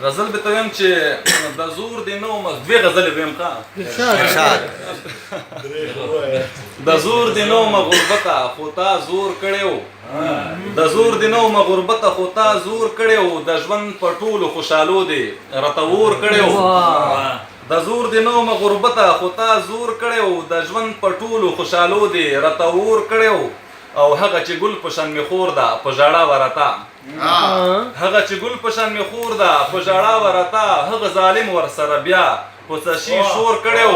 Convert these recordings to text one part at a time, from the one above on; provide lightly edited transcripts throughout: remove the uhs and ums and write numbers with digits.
غزل به ته ویم چې د زور دی نو مز دوی غزل به ویم ښه. ارشاد. د زور دی نو م غربته خو تا زور کړو، د زور دی نو م غربته خو تا زور کړو، د ژوند په ټولو خوشالو دی راته ور کړو. د زور دی نو م غربته خو تا زور کړو، د ژوند په ټولو خوشالو دی راته ور کړو. او هغه چې ګل په شان مې خور ده په ژړا ورته، هغه چې ګل په شان مې خور ده په ژړا ورته، هغه ظالم ورسره بیا په څه شي شور کړو.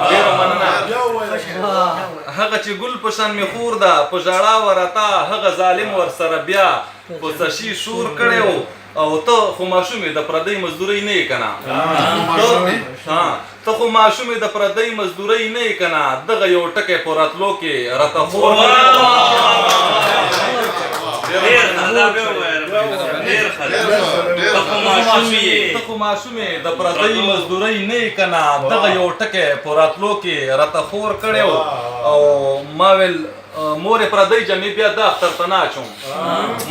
ډېره مننه. هغه چې ګل په شان مې خور ده په ژړا ورته، هغه ظالم ورسره بیا په څه شي شور کړو. او ته خو ماشومې د پردۍ مزدورۍ نه یې که نه، ته خو ماشومې د پردۍ مزدورۍ نه یې که نه، دغه یو ټکی په راتلو کې راته خور. ته خو ماشومې د پردۍ مزدورۍ نه یې که نه، دغه یو ټکی په راتلو کې راته خور کړی. او ما ویل مورې پردۍ جامې بیا د اختر ته نه اچوم،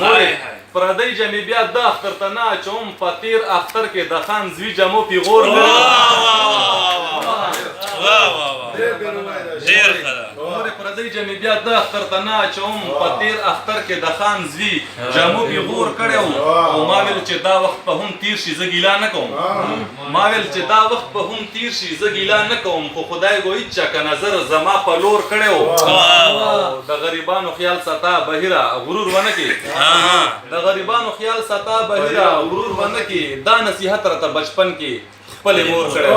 مورې پردۍ جامې بیا د اختر ته نه اچوم، په تیر اختر کې د خان زوی جامو پیغور. مورې پردۍ جامې بیا د اختر ته نه اچوم، په تیر اختر کې د خان زوی جامو پیغور کړی. او ما ویل چې دا وخت به هم تیر شي زه ګیله نه کوم، ما ویل چې دا وخت به هم تیر شي زه ګیله نه کوم، خو خدای ګو هیچا که نظر زما په لور کړی. د غریبانو خیال ساته بهیره غرور ونه کې، د غریبانو خیال ساته بهیره غرور ونه کې، دا نصیحت راته بچپن کې خپلې مور کړی.